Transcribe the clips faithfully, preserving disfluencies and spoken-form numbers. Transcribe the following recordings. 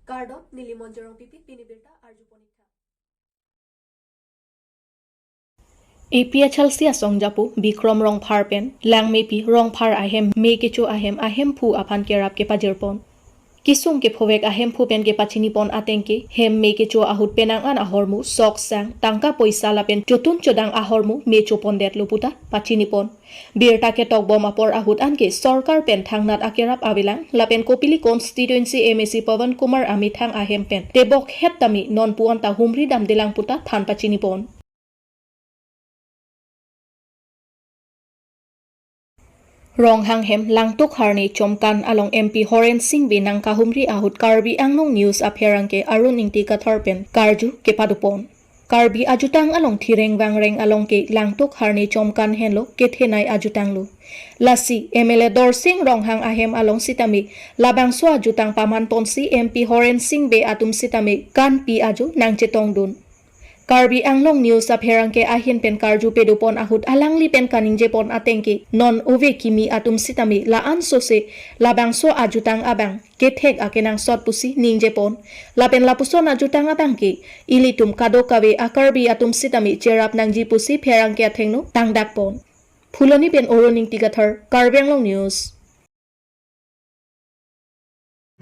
Kardom, neli Monjorong Pipi, pini birta arju ponik tha. A P H L C asong japu Bikrom Rongphar pen Langmepi Rongphar ahem me kecho ahem ahemphu aphan kerap kepajirpon. Kesung kephovek ahemphu pen kepachinipon ateng ke hem me kecho ahut penang an ahormu, sok sang, tangka poisa lapen chotun chodang ahormu me chopondetlo puta pachinipon. Birta ketokbom apor ahut anke sorkar pen thangnat akerap avelang lapen Kopili constituency M A C Pawan Kumar amethang ahem pen tebok het tame non puan ta humri damdelang puta than pachinipon. Ronghang hem Langtuk Harne Chomkan along M P Horen Sing Bey nangkahumri ahut Karbi Anglong News apherangke Arun Ingti Kathar pen karju kepadopon. Karbi ajutang along thireng vangreng along ke Langtuk Harne Chomkan henlo kethenei ajutanglo. Lasi M L A Dorsing Ronghang ahem along sitame labangso ajutang pamanponsi M P Horen Sing Bey atum sitame kanpi ajo nangchetongdun. Karbi Anglong News apherangke ahin pen karju pedopon ahut alangli pen kaningjepon ateng ke non ove kimi atum sitame la-an sose labangso ajutang abang kethek akenangsot pusi ningjepon. Lapen lapuson ajutang abang ke ilitum kadokave a-Karbi atum sitame cherap nangji pusi pherangke athengno tangdakpon. Phuloni pen Arun Ingti Kathar, Karbi Anglong News.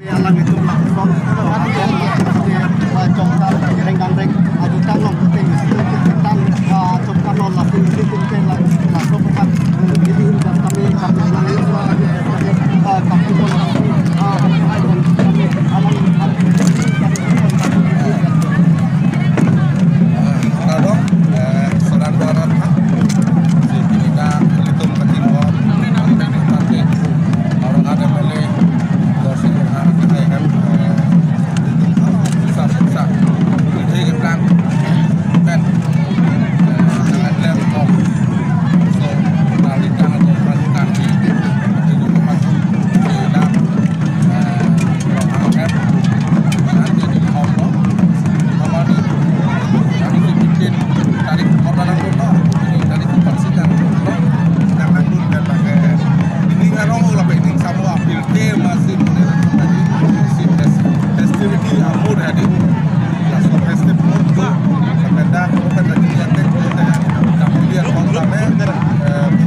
Alanglitum lapuson, eh, Chomkan, thireng vangreng ajutang along pute isi tang, ah, Chomkan along lapu isi tang la, laso pekan, eh, neli hin gas kami, kami alang, eh, kami, ah, kami, ah, kami, alang, ah, Kardom, eh, sodan barat ha. Si kita ilitum kachinghon, ilitum kachinghon, orang ada beli, dosi orang ada kan, eh, susah, susah. Jadi kita, kan, eh, sangat lem, oh. So, kita litang atau kan, kan, di rumah, di dalam, eh,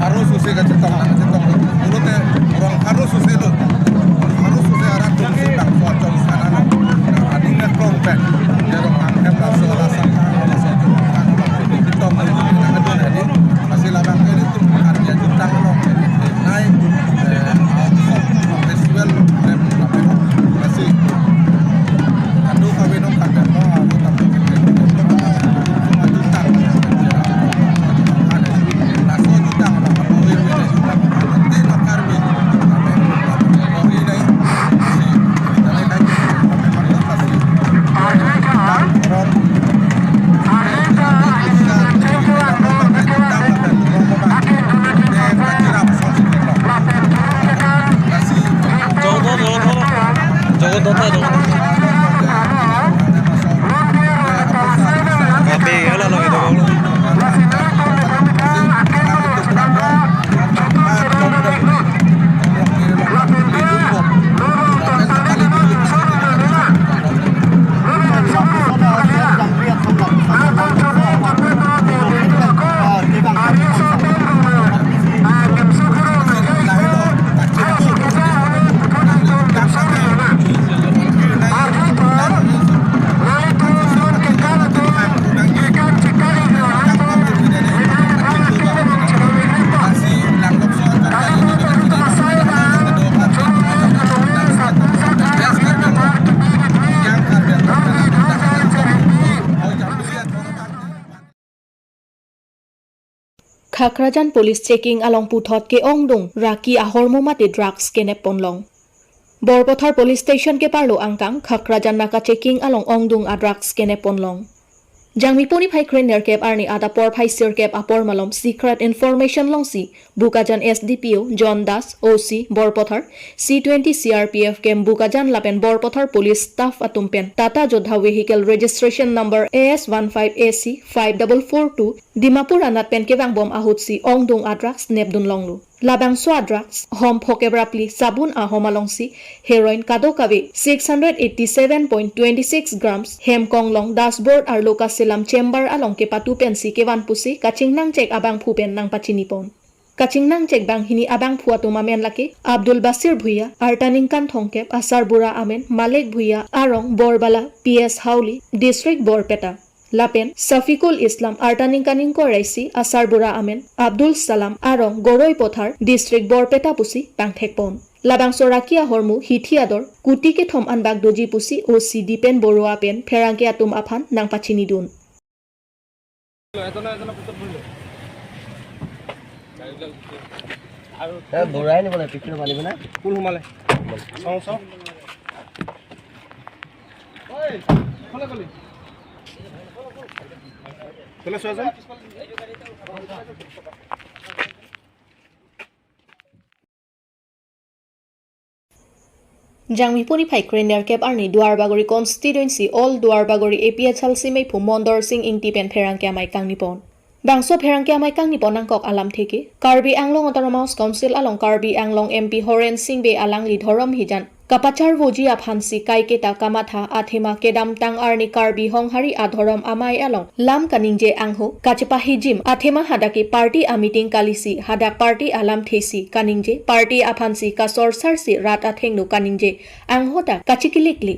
Harus usi kachetong, kachetong. Mulut te orang harus usi lo. Harus usi arat usi bangso achong sana lo. Nah, ading na klong pen. Dia orang angkat bangso rasa, rasa kita mau kita ada tadi. Masih labang ke itu karya jutang lo. Naik, eh, festival, eh, masih. Aduh, kami nong kata mau, aku tak mau. Khakrajan Police checking along puthot ke-ongdung raki ahormu mate drugs kenep ponlong. Borpathar Police Station keparlo angkang Khakrajan naka checking along ongdung a-drugs kenep ponlong. Jangmi puni phai kre nerkep arni adap porphai sirkep apor malom secret information longsi Bokajan S D P O John Das, O C Borpathar, C twenty C R P F camp Bokajan lapen Borpathar Police staff atum pen Tata Jodha vehicle registration number A S one five A C five double four two Dimapur anat pen kevangbom ahutsi ongdung a-drugs nepdun longlo. Labangso a-drugs hom phokep ra phli sabun ahom alongsi heroin kadokave six hundred eighty seven point twenty six grams hem konglong dashboard arlo kaselam chamber along kepatu pensi kevan pusi kachingnangchek abangphu pen nangpachinipon. Kachingnangchek banghini abangphu atum amen lake Abdul Basir Bhuiya, arta ningkan thomkep, asarbura amen Malik Bhuiya, arong Borbala P S Hauli, District Borpeta. Lapen Safikul Islam, arta ningkan ingkoi ra isi, asarbura amen Abdul Salam, arong Goroi Pothar, District Borpeta pusi pangthekpon. Labangso raki ahormu hithi ador kuti kethom anbak doji pusi O C Dipen Baruah pen pherangke atum aphan nangpachinidun. এ, বৰাই নিব লাগে, পিঠিত মাৰিব না? কোন সোমালে? চাওঁ, চাওঁ। ঐ, ইফালে গলি। ইফালে চোৱাচোন। Jangmi puni phai krenerkep arni Duarbagori constituency Old Duarbagori A P H L C meiphu Mondor Sing Ingti pen pherangke amei kangnipon. Bangso pherangke amei kangnipon nangkok alamthe ke Karbi Anglong Autonomous Council along Karbi Anglong M P Horen Sing Bey alangli dhorom hijan kapacharvoji aphansi kaiketa kamatha athema kedamtang arni Karbi Honghari adhorom amei along lam kaningje angho kachepahijim athema hadak ke party ameeting kalisi hadak party alamthesi kaningje, party aphansi kasorsarsi rat athengno kaningje angho ta kachikilikli.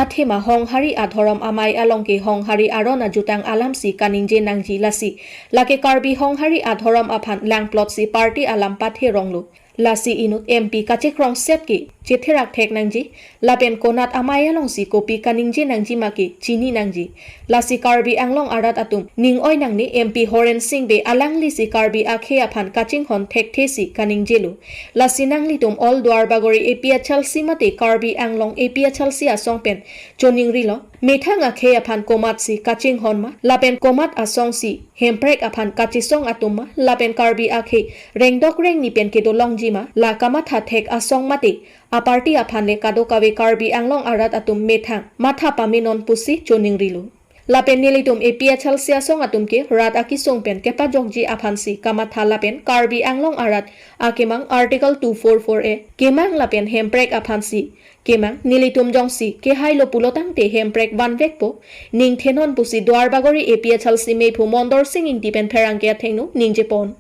Athema Honghari adhorom amei along ke Honghari aron ajutang alamsi kaningje nangji lasi. Lake Karbi Honghari adhorom aphan langplotsi party alam patheronglo. Lasi inut M P kachekrong set ke chetherak thek nangji, lapen konat amei alongsi kopi kaningje nangji ma ke chini nangji. Lasi Karbi Anglong arat atum ning-oi nangne, M P Horen Sing Bey alanglisi Karbi akhei aphan kachinghon thekthesi kaningjelo. Lasi nanglitum Old Duarbagori A P H L C mate Karbi Anglong A P H L C asong pen choningrilo. Methang akhei aphan komatsi kachinghon ma, lapen komat asongsi Hemprek aphan kachesong atum ma, lapen Karbi akhei rengdok rengni pen kedolongji ma, la kamatha thek asong mate aparty aphan le kadokave Karbi Anglong arat atum methang matha pamenon pusi choningrilo. Lapen nelitum A P H L C asong atum ke rat akesung pen kepajokji aphansi kamatha lapen Karbi Anglong arat akemang Article two four four A kemang lapen Hemprek aphansi kemang, nelitum jongsi kehailo pulotangte Hemprek vanvekpo, ning thenon pusi Duarbagori A P H L C meiphu Mondor Sing Ingti pen pherangke athengno ningjepon.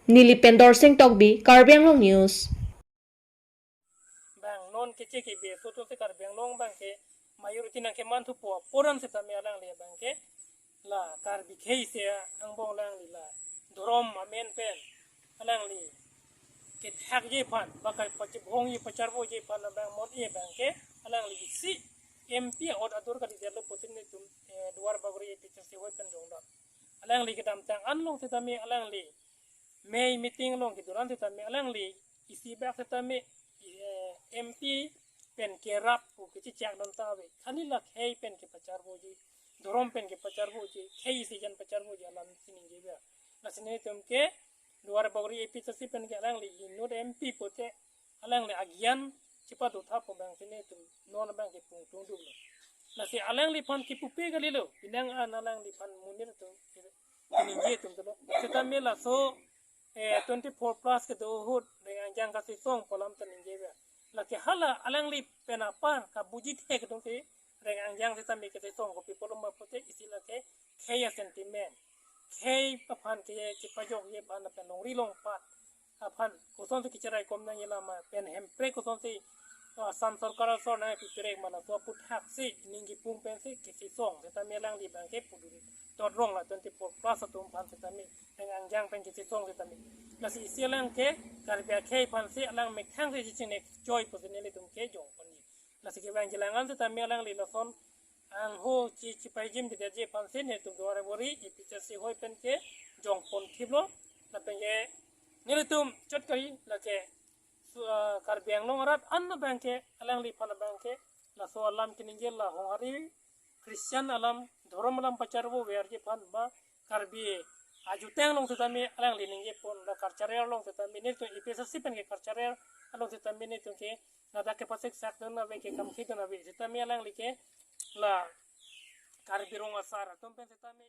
Neli pen Dorsing Tokbi, Karbi Anglong News. Bang non keche kebe so to se Karbi Anglong bang ke majority nangkeman thupo aporan setame alangli bang ke la Karbi khei se angbong alangli la dhorom amen pen alangli kethakji aphan, ba kapachibhongji pacharvoji aphan abang mot e bang ke alangli isi M P ahut adur kali delo putin netum, eh, Duarbagori A P H L C hoi pen jongdam. Alangli kedamtang anlong setame alangli mei meeting along kedoran setame alangli isi bak setame, eh, M P pen kerap pu kechechak don ta ave. Khali la khei pen kepacharvoji, dhorom pen kepacharvoji, khei isi jan pacharvoji alam si ningje bak. Lasi netum ke Duarbagori A P H L C pen ke alangli inut M P pute alangli agyan chepadotha pu bang si netum non bang ke pung tungduklo. Lasi alangliphan kipupe kalilo, pinang an alangliphan monit atum, ningje atum dolo. Setame laso, eh, twenty-four plus kedo ahut reng angjang kachesong pu alam ta ningje bak. Lake hala alangli pen apar kabuji thek atum ke reng angjang setame kachesong kopi pulo ma pute isi lake khei a-sentiment. Khei aphan ke kepajokji aphan pen longri longpat aphan kosonsi kecherai kom nangji lama pen Hemprek kosonsi, ah, Assam Sorkar asor nangpiperek ma laso aputhaksi ning kipung pensi kachesong setame alangli bang ke pudun dodrong la twenty-four plus atum aphan setame reng angjang pen kachesong setame. Lasi isi alang ke Karbi akhei aphansi alang methang si chechingnekchoi pusi nelitum ke jongponji. Lasi kevang jilang an setame alangli lason angho chi chepahijimdedetji aphansi netum Duarbagori A P H L C hoi pen ke jongpon thiplo. Lapen ke nelitum chot kali lake su-, ah, Karbi Anglong arat an abang ke alangliphan abang ke laso alam keningje la Honghari Christian alam, dhorom alam pacharvo verji aphan ba Karbi ajutang along setame alangli ningjepon, la cultural along setame netum A P H L C pen ke cultural along setame netum ke ladak kepasik sak dun ave, kekam khidun ave setame alangli ke la Karbi Rong Asar atum pen setame